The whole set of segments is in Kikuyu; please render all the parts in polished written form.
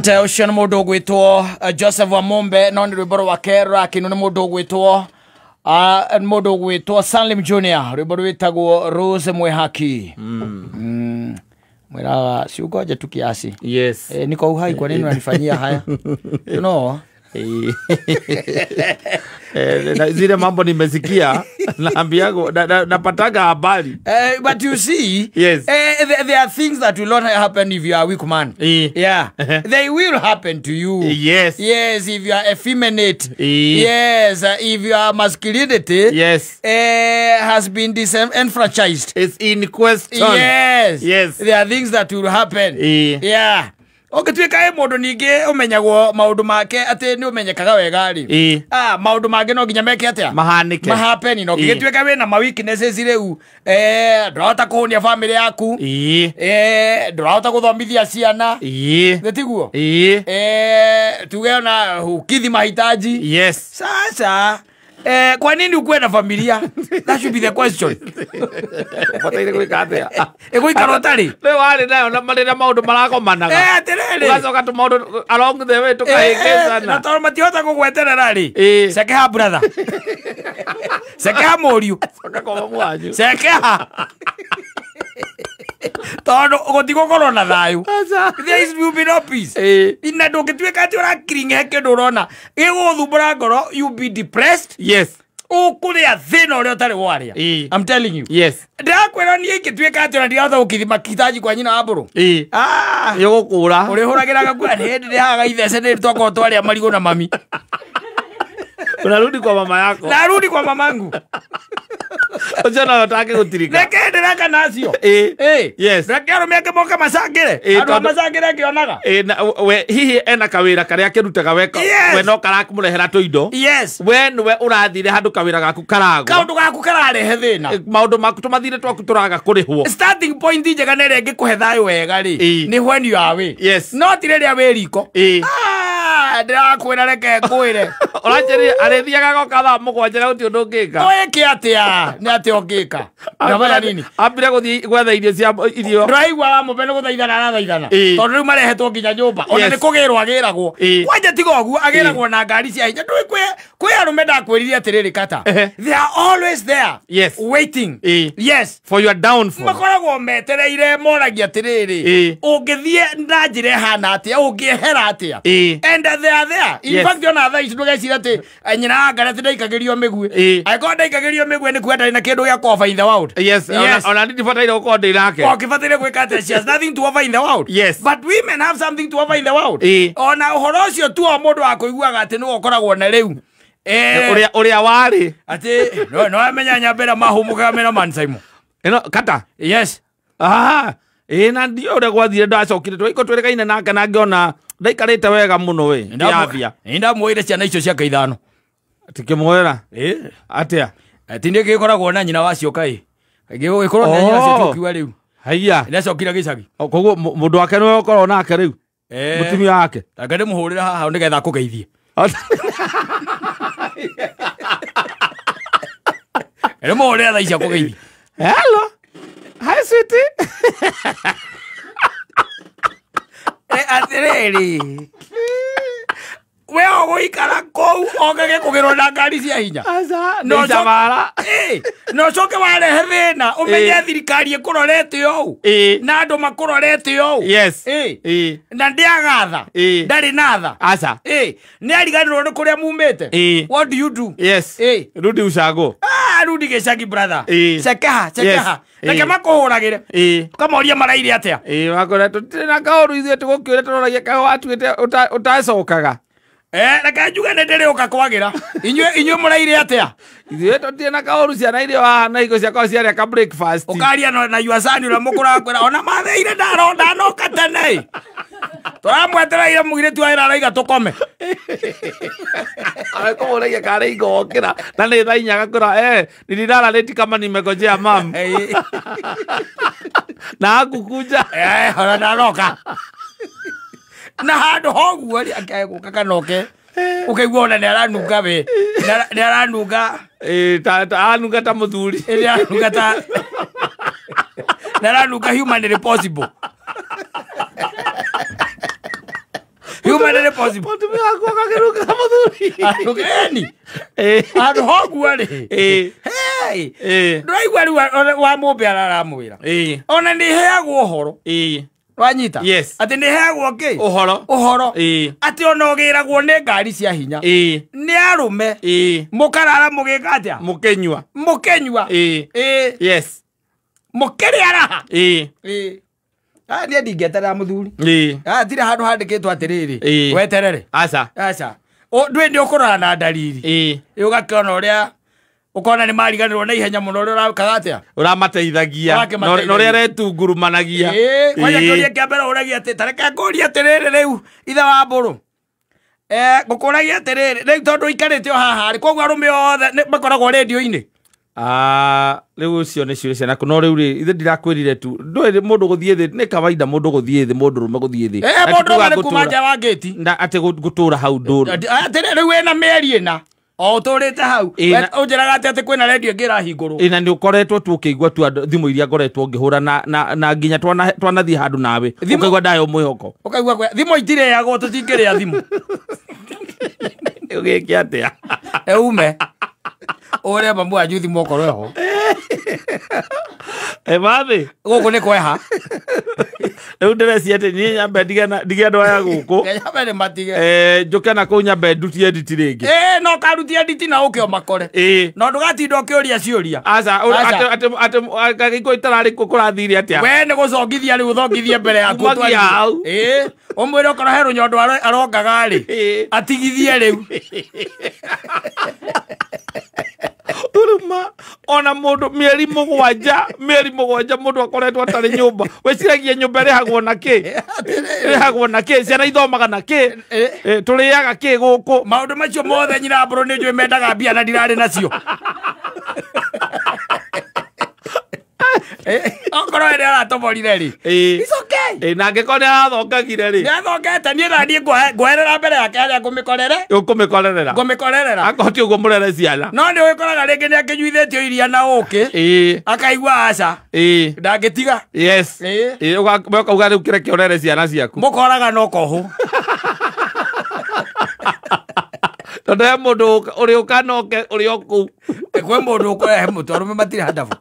Ũcio nĩ mũndũ ũgwĩtwo Joseph Wamombe, no nĩ rwĩmbo rwake rũrakinwo nĩ mũndũ ũgwĩtwo mũndũ ũgwĩtwo Salim Junior, rwĩmbo rwĩtagwo Rose Mwehaki. Mwĩraga ciungoje tu kiasi. Yes. Niko uhai, kwa nini unanifanyia haya? You know? Na zile mambo nimesikia, naambiago napataga habari. But you see, Yes. there are things that will not happen if you are a weak man. Yeah. They will happen to you. Yes. Yes, if you are effeminate. Yes, if your masculinity has been disenfranchised. It's in question. Yes. Yes. There are things that will happen. Yeah. Ũngĩtuĩka ĩ mũndũ ningĩ ũmenyagwo maũndũ make atĩ nĩ ũmenyekaga wega rĩ, maũndũ mangĩ no nginya meke atĩa? Mahanĩke. Mahappen. No ũngĩgĩtuĩka wĩna ma weaknesses rĩu, ndũrahota kũhũnia family yaku, ndũrahota gũthomithia ciana, nĩ tiguo? Tuge ona hukithi mahitaji. Sasa kwa nini ukuwe na familia? That should be the question. Ũbataire gwĩka atĩa? Ĩgũikara ũtarĩ? Rĩu warĩ nayo na marĩra maũndũ maragomanaga. Atĩrĩrĩ. Ũgacoka tũmaũndũ along the way tũkahĩngĩcana. Na tondũ matihota gũgweterera rĩ. Cekeha brother. Cekeha mũriũ. Coka kwa mamu wanyu. Cekeha. Tondũ gũtigũkorwo na thayũ. Aca. There is will be no peace. Na ndũngĩtuĩka atĩ ũrakiringa kĩndũ ũrona gĩgũgũthumbũra ngoro, you be depressed. Ũkũrĩa thĩna ũrĩa ũtarĩ warĩa. I'm telling you. Ndĩrakwĩra niĩ ingĩtuĩka atĩ ona ndirahota gũkithima kitaji kwa nyina wa mbũrũ. Nĩũgũkũra. Ũrĩhũragĩra gakua nĩ hĩndĩ ndĩhaga ithece nĩ twakorwo twarĩa marigũ na mami. Unarudi kwa mama yako. Narudi kwa mamangu. Ũcio nawe ũtangĩgũtirika. Reke ndĩreka nacio. Reke arũme angĩ moke macangĩre. Andũ a macangĩre ngĩonaga. Na, we, hihi ena kawĩra karĩa akĩrutaga we we no karakũmũrehera tũindo. We nĩwe ũrathire handũ kawĩra gaku karagwa. Kaũndũ gaku kararehe thĩna. Maũndũ maku tũmathire twaku tũraga kũrĩhwo. Starting point njega nĩ ĩrĩa ĩngĩkũhe thayũ wega rĩ, nĩ when you are away. No ti rĩrĩa wĩ riko. Ndĩrakwĩra reke ngwĩre. Ũranjĩrire arĩthiaga goka thaa 7 na gũtirĩ ũndũ ũngĩka. Ũĩke atĩa? Nĩ atĩa ũngĩka? Ndabara nini? Ambire gũthiĩ gwetha irio cia irio. Ndũraigua wa mũbe nĩ gũthaithana arathaithana. Tondũ rĩu marehetwo nginya nyũmba. Ona nĩ kũgĩrwo agĩragwo. Kwanja tiga ũguo agĩragwo na ngari cia hinya. Ndũĩ kwĩ arũme ndakwĩrire atĩrĩrĩ kata. They are always there. Waiting. Yes. For your downfall. Makoragwo metereire moragia atĩrĩrĩ. Ũngĩthiĩ na njĩra ĩhana atĩa? Ũngĩehera atĩa? And they are there. In fact, ona thaa ici ndũgecira atĩ nyina wa Ngara atĩ ndaikagĩrio mĩguĩ. Angĩkorwo ndaikagĩrio mĩguĩ nĩ kuga ndarĩ na kĩndũ gĩa kũ offer in the world. Yes. Ona ndibataire gũkorwo ndĩ nake. Ũkĩbataire gwĩka atĩa? She has nothing to offer in the world. But women have something to offer in the world. Ona ũhoro ũcio tu o mũndũ wa kũiguaga atĩ nĩwe ũkoragwo na rĩu. Ũrĩa warĩ. Atĩ, no amenya nyambĩra mahũmũkaga mena Man Simon. Ĩno, kata? Yes. Na ndio ũrĩa gwathire ndacokire twaiko twĩrĩgaine nake na ngĩona ndaikarĩte wega mũno we. Ndĩrambia. Nĩ ndamwoire ciana icio ciake 5. Tikĩmwĩra? Atĩa? Atĩ nĩ gĩkoragwo na nyina wacio kaĩ. Gĩgũkorwo na nyina wacio tũkiuga rĩu. Haiya. Nĩacokire gĩcagi. Koguo mũndũ wake nĩwe ũkorwo nake rĩu? Mũtumia wake. Reke ndĩmũhũrĩre haha nĩgetha akũgeithie. Ndĩmũhũrĩre thaa ici akũgeithie. Hello. Hi sweetie. Atĩrĩrĩ. We ũgũikara kũu okage kũgĩrwo na ngari cia hinya. Aca, nĩ icamara. Na ũcoke warehe thĩna, ũmenye thirikari ĩkũrorete ũũ. Na andũ makũrorete ũũ. Na ndĩaga tha. Ndarĩ na tha. Aca. Nĩ ariganĩrwo nĩ kũrĩa mumĩte. What do you do? Rudi ushago. Rudi gĩcagi brother. Cekeha, cekeha. Reke makũhũragĩre. Ũkamoria maraire atĩa? Wakora tũtirĩ na kaũru ithuĩ tũgũkĩũria tũroragia kaĩ watuĩte ũtacokaga. Reke njuge nĩ ndĩrĩũka kwagĩra. Inyuĩ mũraire atĩa? Ithuĩ tũtirĩ na kaũru ciana iria haha na hingo ciakwa ciarĩa ka breakfast. Ũkaria na your son ũrĩa mũkũraga kwĩra, ona matheire ndanoka tene. Tũramwetereire mũirĩtu wa wĩra arauga tũkome. Arekũmũragia karĩ hingo wokĩra na nĩ thaa 4 agakwĩra, nililala late kama nimegojea mam. Na hakukuja. Ona ndanoka. Na handũ hoguo rĩ, akĩaga gũka kana oke. Ũkaigua ona nĩ aranunga we. Nĩ aranunga. Ta aranunga ta mũthuri. Nĩ aranunga ta nĩ aranunga humanly possible. Humanly possible. Mũtumia wakwa akakĩrũngĩra mũthuri. Eni. Handũ hoguo rĩ. Hey. Ndũraigua rĩu wa mũmbe araramwĩra. Ona nĩ heagwo ũhoro. Wanyita? Yes. Atĩ nĩ heagwo kĩ? Ũhoro. Ũhoro. Atĩ ona ũgĩragwo nĩ ngari cia hinya. Nĩ arũme. Mũkarara mũgĩka atĩa? Mũkĩnyua. Mũkĩnyua. Yes. Mũkĩrĩa raha. Niĩ ndingĩeterera mũthuri. Hatirĩ handũ handĩkĩtwo atĩrĩrĩ. Weterere. Aca. Aca. Ndũĩ nĩ ũkũrora na ndariri. Ũgakĩona ũrĩa ukona nĩ mariganĩrwo na ihenya mũno ũrĩa ũrakaga atĩa? Ũramateithagia. Na ũrĩa aretungurumanagia. Kwanja kĩũria kĩa mbere ũragia atĩ ta reke ngũrie atĩrĩrĩ rĩu ithe wa mbũrũ. Ngũkũragia atĩrĩrĩ rĩu tondũ ũikarĩte o haha rĩ koguo arũme othe makoragwo rĩndiũ-inĩ. Rĩu ũcio nĩ ciũria cianaku no rĩu rĩ ithe ndirakwĩrire tu ndũĩ mũndũ gũthiĩ thĩ nĩ kawaida mũndũ gũthiĩ thĩ mũndũ rũme gũthiĩ thĩ. Mũndũ rũme nĩ kuma nja wa ngĩti. Na atĩ gũtũra hau ndũrũ. Atĩrĩ rĩu wĩna mĩeri ĩna. O ũtũrĩte hau ũnjĩraga atĩ atĩ kwĩna redio ĩngĩ ĩrahingũrwo. Ĩna nĩ ũkoretwo tu ũkĩigua tu thimũ iria ngoretwo ngĩhũra na nginya twanathiĩ handũ nawe ũkaigua ndayo mwĩhoko. Ũkaigua thimũ itirĩagwo tũtingĩrĩa thimũ. Ũgĩke atĩa? Ume. Ũrĩa mamu wanyu thimũ okorwo eho. Mathi. Gũkũ nĩ kweha. Rĩu ndĩreciria atĩ niĩ nyambe ndige andũ aya gũkũ. Nyambe nĩ matige. Njũke na kũu nyambe ndutie edit rĩngĩ. No karutie edit na ũke ũmakore. No ndũgatinda ũkĩũria ciũria. Aca atĩ gagĩkũ itararĩ kuo kũrathire atĩa? We nĩ gũcongithia rĩu ũthongithie mbere yaku. Umagia hau. Ũmwĩre okorwo he rũnyondo arongaga rĩ atigithie rĩu. Uruma ona mundu mieri mugwanja mundu akoretwo atari nyumba weciragia nyumba irihagwo na ki irihagwo na ki ciana ithomaga na ki turiaga ki guku maundu macio mothe nyina mburu ni njui mendaga mbia na ndirari nacio. Okorwo ĩrĩa aratomorire rĩ it's okay. Na angĩkorwo nĩ arathongagire rĩ nĩ athongete niĩ na niĩ ngweherera mbere yake harĩa ngũmĩkorere ũkũmĩkorerera ngũmĩkorerera akorwo ti ũguo mũrere ciana no nĩ ũgĩkoraga rĩngĩ nĩ akĩnyuithĩtio iria na ũkĩ akaigua aca ndangĩtiga. Yes. Ũkauga rĩu kĩreke ũrere ciana ciaku mũkoraga no kohũ tondũ he mũndũ ũrĩ ũkanoke ũrĩ o kũu kwĩ mũndũ ũkũrehe mũtwe arũme matirĩ handabu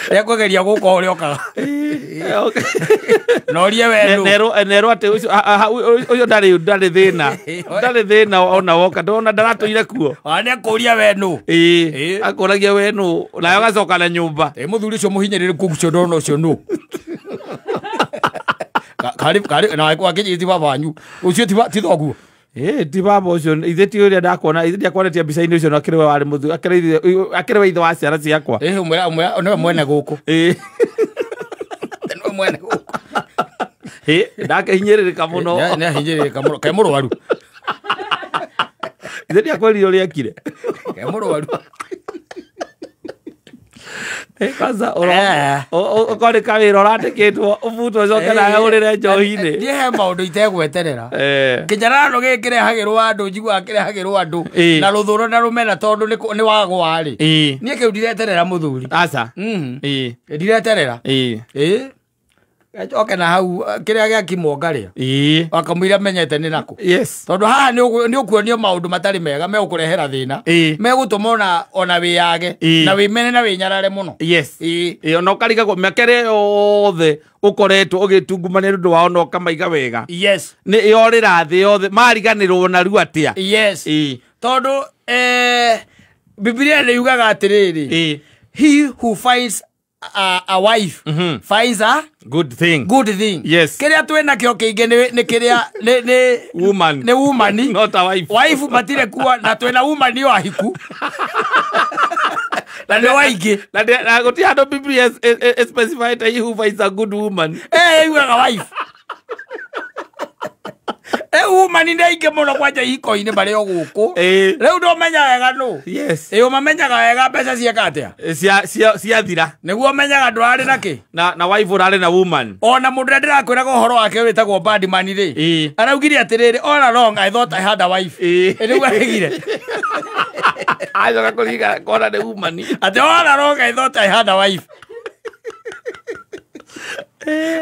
ekũgeria gũka ũrĩa ũkaga na ũrie we nũ nerwo atĩ ũcio ndarĩ thĩna ndarĩ thĩna ona woka ndona ndaratũire kuo ona nĩ akũria we nũ akũragia we nũ nawe agacoka na nyũmba mũthuri ũcio mũhinyĩrĩrĩku ũcio ndona ũcio nũ karĩ na akĩnyiti baba wanyu ũcio ti thoguo. Ti baba ũcio ithe ti ũrĩa ndakuona ithe ndiakwonetie mbica-inĩ ũcio no akĩrĩ we warĩ mũthuri akĩrĩ we ithe wa ciana ciakwa. Ũmwĩra nĩwe mwene gũkũ. Nĩwe mwene gũkũ. Ndakĩhinyĩrĩrĩka mũno. Nĩ ahinyĩrĩrĩka mũno ke mũrwaru. Ithe ndiakwĩrire ũrĩa ekire. Ke mũrwaru. Kwanza okorwo nĩ kawĩra ũrandĩkĩtwo ũbutwo ũcoke nawe ũrĩre njohi-inĩ. Niĩ he maũndũ itegweterera. Kĩnyararano gĩkĩ kĩrehagĩrwo andũ njiguaga kĩrehagĩrwo andũ na rũthũro na rũmena tondũ nĩ wagwa rĩ. Niĩ kĩu ndireterera mũthuri. Aca. Ndireterera. Njoke na hau kĩrĩa gĩakimwo ngarĩa. Wakamũira menyete nĩ nakũ. Yes. Tondũ haha nĩ ũkuonio maũndũ matarĩ mega megũkũrehera thĩna. Megũtũma ona wĩyage na wĩmene na wĩnyarare mũno. Yes. Ona ũkarigagwo mĩaka ĩrĩa yothe ũkoretwo ũgĩtungumania nĩ ũndũ wao na ũkamaiga wega. Yes. Nĩ yorĩra thĩ yothe mariganĩrwo narua atĩa. Yes. Tondũ Bibilia nĩ yugaga atĩrĩrĩ he who finds a wife finds a good thing. Good thing. Yes. Kĩrĩa twĩ nakĩo kĩingĩ nĩ kĩrĩa nĩ woman. Nĩ woman. Not a wife. Wife matirĩ kuo na twĩna woman o ahiku. Na nĩ waingĩ. Na gũtirĩ handũ Bibilia specified he who finds a good woman. Yugaga wife. Woman nĩ aingĩ mũno kwanja ihiko-inĩ marĩ o gũkũ. Rĩu ndũmenya wega nũ. Yes. Ũmamenyaga wega mbeca cieka atĩa? Ciathira. Nĩguo ũmenyaga ndũrarĩ na kĩ? Na wife ũrarĩ na woman. Ona mũndũ ũrĩa ndĩrakwĩraga ũhoro wake wĩtagwo Badman rĩ. Araugire atĩrĩrĩ all along I thought I had a wife. Nĩguo araugire. Acoka kũririkana kona nĩ woman. Atĩ all along I thought I had a wife.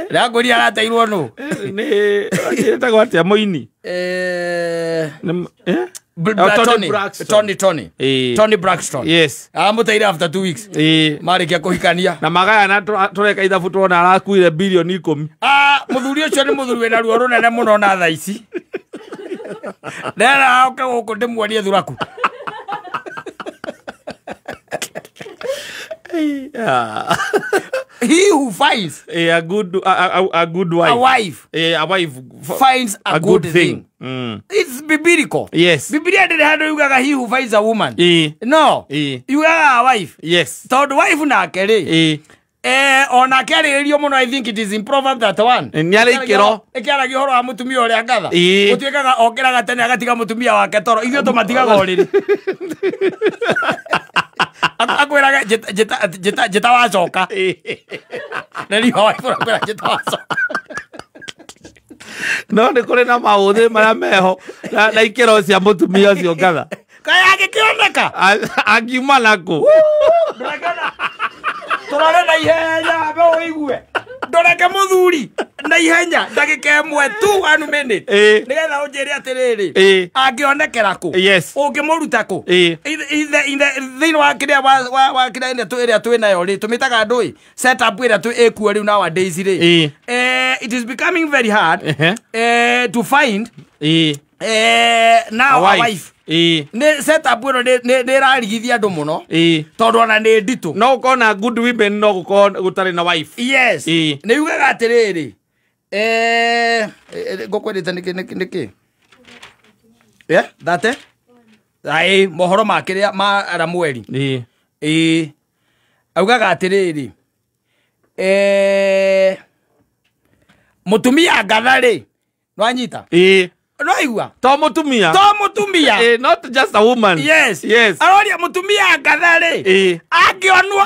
Ndakũria arateirwo nũ? Nĩ ĩtagwo atĩa mũini? Tony Braxton. Tony. Tony Braxton. Yes. Amũteire after 2 weeks. Marĩkia kũhikania. Na magayana tũreka ithabu tuona arakuire bilioni 10. Mũthuri ũcio nĩ mũthuri wĩna ruo rũnene mũno na thaa ici. Ndera oke gũkũ ndĩmuonie thuraku. He who finds a good wife, a wife, a wife finds a good thing. It's biblical. Yes. Biblia ndĩrĩ handũ yugaga he who finds a woman. No. Yugaga a wife. Yes. Tondũ wife nake rĩ. Onake arĩrĩrio mũno. I think it is in Proverbs 31. Nĩ arĩ ikĩro. Ĩkĩaragia ũhoro wa mũtumia ũrĩa ngatha. Ũtuĩkaga okĩraga tene agatiga mũtumia wake toro. Ithuĩ tũmatigaga ũrĩrĩ. Akwĩraga njĩta wacoka. Nĩrio wife ũrakwĩra njĩta wacoka. No nĩ kũrĩ na maũthĩ marĩa meho na ikĩro cia mũtumia ũcio ngatha. Kaĩ angĩkĩoneka? Angiuma nakũ? Tũrore na ihenya ambe ũigue. Ndoreke mũthuri na ihenya ndagĩka ĩmwe tu 1 minute. Nĩgetha ũnjĩre atĩrĩrĩ, angĩonekera kũ? Yes. Ũngĩmũruta kũ? Thĩinĩ wa kĩrĩa wa kĩrĩa ĩrĩa twĩ nayo rĩ, tũmĩtaga ndũĩ setup ĩrĩa ĩkuo rĩu nowadays rĩ. It is becoming very hard to find now a wife. Nĩ setup ĩno nĩ ĩrarigithia andũ mũno tondũ ona nĩ nditũ. No ũkorwo na good women no gũkorwo gũtarĩ na wife. Yes. Nĩ yugaga atĩrĩrĩ, ngũkwendete nĩkĩ? Thate? Aĩ, mohoro ma kĩrĩa ma Ramueli. Augaga atĩrĩrĩ, mũtumia ngatha rĩ, nĩwanyita? No To mũtumia. To mũtumia. Not just a woman. Yes. Yes. Aroria mũtumia ngatha rĩ. Angĩonwo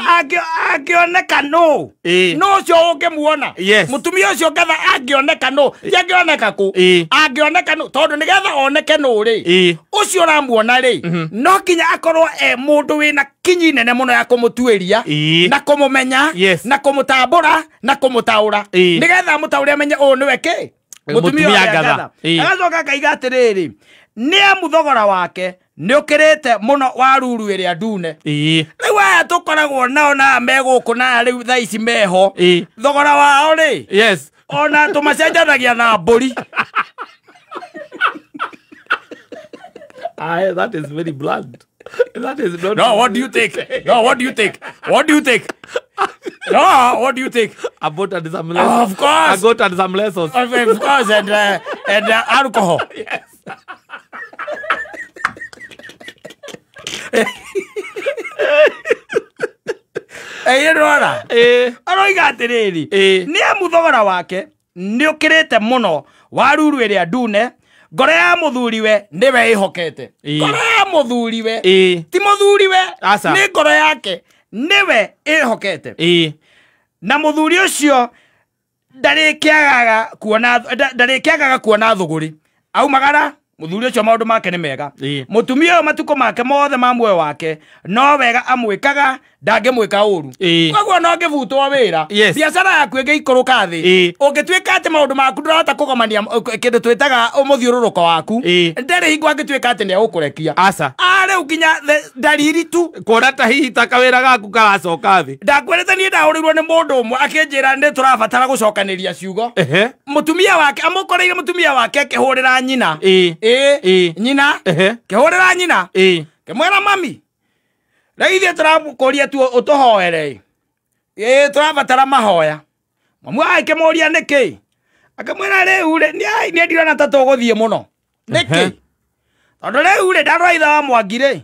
angĩoneka nũ. Nũ ũcio ũngĩmuona. Yes. Mũtumia ũcio ngatha angĩoneka nũ. Ti angĩoneka kũ. Angĩoneka nũ. Tondũ nĩgetha oneke nũ rĩ. Ũcio ũramuona rĩ. No nginya akorwo e mũndũ wĩna kinyi nene mũno ya kũmũtuĩria. Na kũmũmenya. Yes. Na kũmũtambũra. Na kũmũtaũra. Nĩgetha amũtaũre amenye ũyũ nĩwe kĩ. Mũtumia ngatha. Agacoka akaiga atĩrĩrĩ, nĩ amu thogora wake nĩ ũkĩrĩte mũno wa ruru ĩrĩa ndune. Rĩu aya tũkoragwo nao na me gũkũ na rĩu thaa ici meho, thogora wao rĩ, yes, ona tũmacenjanagia na mbũri. That is very blunt. That is not. No, what do you take? No, what do you take? What do you take? No, what do you take? I bought and some lessons. Of course. I got and some lessons. Of course, and alcohol. Yes. Ndĩrona. Aroiga atĩrĩrĩ, nĩ amu thogora wake nĩ ũkĩrĩte mũno wa ruru ĩrĩa ndune. Ngoro ya mũthuriwe nĩwe ĩhokete. Ngoro ya mũthuriwe ti mũthuriwe, nĩ ngoro yake nĩwe ĩhokete. Na mũthuri ũcio ndarĩkĩagaga kuona thũgũrĩ. Aumagara mũthuri ũcio maũndũ make nĩ mega. Mũtumia ũyũ matukũ make mothe ma muoyo wake no wega amwĩkaga, ndangĩmwĩka ũru. Koguo no ngĩbutwo wĩra, biacara yaku ĩngĩikũrũka thĩ, ũngĩtuĩka atĩ maũndũ maku ndũrahota kũgomania kĩndũ twĩtaga mũthiũrũrũko waku, ndarĩ hingo angĩtuĩka atĩ nĩegũkũrekia. Rĩu nginya ndariri tu kuona ta hihi ta kawĩra gaku karacoka thĩ. Ndakwĩrĩte niĩ ndahũrĩirwo nĩ mũndũ ũmwe akĩnjĩra nĩ tũrabatara gũcokanĩria ciugo. Mũtumia wake amũkoreire, mũtumia wake akĩhũrĩra nyina. Nyina kĩhũrĩra nyina kĩmwĩra mami, rĩu ithuĩ tũrakũria tu ũtũhoere, tũrabatara mahoya. Mamu akĩmũria nĩkĩ, akĩmwĩra rĩu rĩ niĩ ndirona ta tũgũthiĩ mũno. Nĩkĩ? Tondũ rĩu rĩ ndarora ithe wa Mwangi rĩ,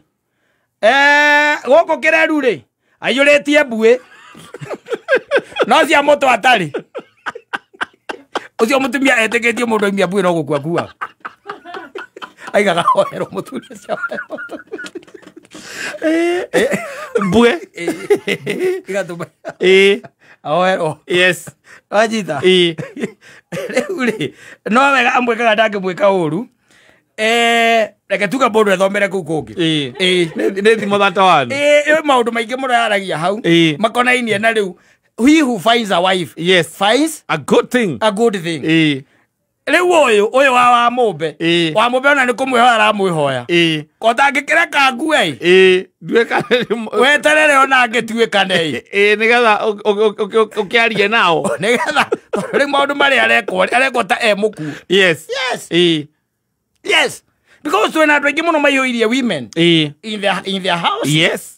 gũkũ kĩreru rĩ aiyũrĩtie mbuĩ no cia mũtũ atarĩ. Ũcio mũtumia etĩkĩtie mũndũ aimia mbuĩ no gũkua kuaga. Aigaga hoerwo mũthuri ũcio. Mbue igatũma ahoerwo. Yes. Wanyita? Rĩu rĩ no wega amwĩkaga ndangĩmwĩka ũru. Reke tuge mũndũ ethomere kũu kũngĩ. Nĩ thimo 31. Ĩ maũndũ maingĩ mũno yaragia hau makonainie na rĩu He who finds a wife yes finds a good thing. A good thing. Ĩĩ. Rĩu ũyũ wa mũmbe. Ĩĩ. Wa mũmbe ona nĩ kũmwĩhoya aramwĩhoya. Ĩĩ. Kotangĩkĩreka ngue ĩ. Ĩĩ. Nduĩka Weterere ona ngĩtuĩkane ĩ. Ĩĩ nĩgetha ũkĩarie nao. Nĩgetha tondũ rĩu maũndũ marĩa arekwo ta e mũkuũ. Yes. Yes. Ĩĩ. Yes. Because twĩna andũ aingĩ mũno maiyũirie women Ĩĩ. in their house. Yes.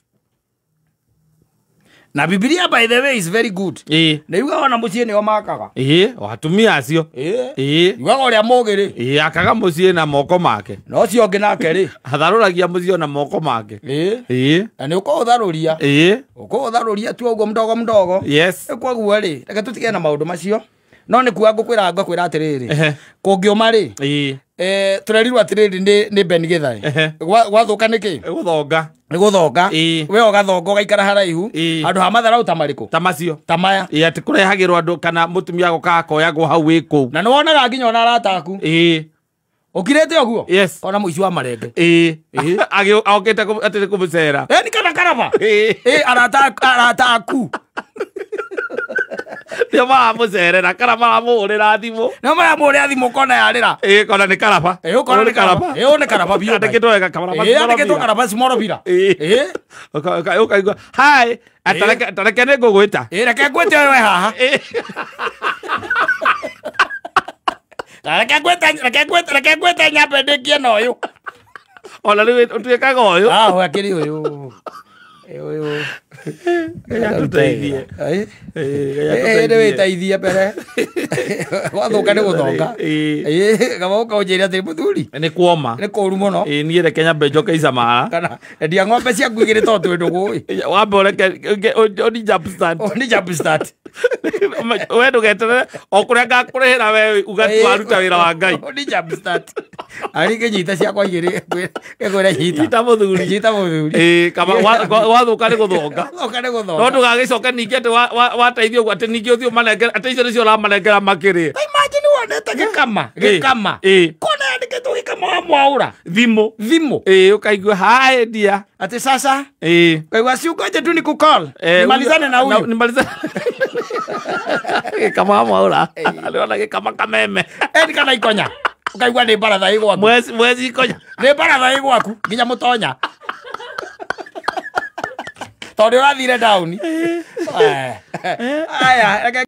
Na Bibilia by the way is very good. Ĩĩ. Nĩ yugaga ona mũciĩ nĩo makaga. Ĩĩ, atumia acio. Ĩĩ. Ĩĩ. Yugaga ũrĩa mũgĩ rĩ. Ĩĩ, akaga mũciĩ na moko make. Na ũcio ũngĩ nake rĩ. Atharũragia mũciĩ na moko make. Ĩĩ. Ĩĩ. Na nĩ ũkũũtharũria. Ĩĩ. Ũkũũtharũria tu ũguo mdogo mdogo. Yes. Koguo rĩ, reke tũtige na maũndũ macio. No nĩ kuga ngũkwĩra atĩrĩrĩ. Ehe. Kũngĩũma rĩ. Ĩĩ. Tũrerirwo atĩrĩrĩ nĩ Ben Githae. Ehe. Gwathũka nĩkĩ? Gũthonga. Nĩ gũthonga. Ĩĩ. We ũgathonga ũgaikara haraihu. Ĩĩ. Handũ ha matharau ta marĩkũ? Ta macio. Ta maya. Ĩĩ, atĩ kũrehagĩrwo andũ kana mũtumia agoka akoyagwo hau wĩ kũu. Na nĩ wonaga nginya ona arata aku. Ĩĩ. Ũkirĩte ũguo? Yes. Ona mũici wa marenge. Ĩĩ. Okĩte atĩ nĩ kũmũcera. Ĩĩ, kana karaba. Ĩĩ. Ĩĩ, arata aku. Nĩo maramũcerera kana maramũhũrĩra thimũ. Nĩo maramũhũrĩra thimũ ũkona yarĩra. Ĩĩ, kona nĩ karaba. Ĩĩ, ũkona nĩ karaba. Ĩĩ, ũyũ nĩ karaba biũ. Andĩkĩtwo wega karaba. Ĩĩ, andĩkĩtwo karaba small villa. Ĩĩ. Ĩĩ. Ũkaigua hi, tareke nĩ ngũgwĩta. Ĩĩ, reke ngwĩte ũyũ wĩ haha. Ĩĩ. Reke ngwĩte nyambe ndĩkie na ũyũ. Ona rĩu ũtuĩkaga ũyũ. Ah, we akĩrĩ ũyũ. Ĩĩ, ũyũ. Ngai atũteithie. Ĩĩ. Ĩĩ, Ĩĩ, nĩ wĩteithie mbere. Gwathũka nĩ gũthonga. Ĩĩ. Ĩĩ, kaba ũka ũnjĩre atĩ mũthuri. Nĩ kuoma. Nĩ kũũru mũno. Ĩĩ, niĩ reke nyambe njoke Isamara. Kana endia ng'ombe ciaku igĩrĩ tondũ twĩ ndũgũ ĩ. Wambe ũreke ũni jump start. Ũni jump start. We ndũgeterere o kũrĩa ngakũrĩhĩra we uga tu waruta wĩra wa Ngai. Ũni jump start. Arĩ ngĩnyita ciakwa igĩrĩ ngĩkwĩra nyita. Nyita mũthuri. Nyita mũthuri. Ĩĩ, kaba gwathũka nĩ gũthonga. Gwathũka nĩ gũthonga. No ndũgagĩcoke ningĩ atĩ wateithio ũguo atĩ ningĩ ũthiĩ ũmanengere atĩ icio nĩcio ũramanengera makĩrĩe. Ta imagine wonete gĩkama. Gĩkama. Ĩĩ. Kona yandĩkĩtwo gĩkama wa mwaũra. Thimũ. Thimũ. Ĩĩ, ũkaigua hi dear. Atĩ sasa. Ĩĩ. Ukaigua si ukoje tu nikucall. Nimalizane na huyu. Nimalizane. Gĩkama wa mwaũra. Nĩwona gĩkama kameme. Ĩĩ, kana ikonya. Ukaigua nĩ baratha ĩ gwaku. Mwezi ikonya. Nĩ baratha ĩ gwaku nginya mũtonya. Tondũ ũrathire down. Aya, reke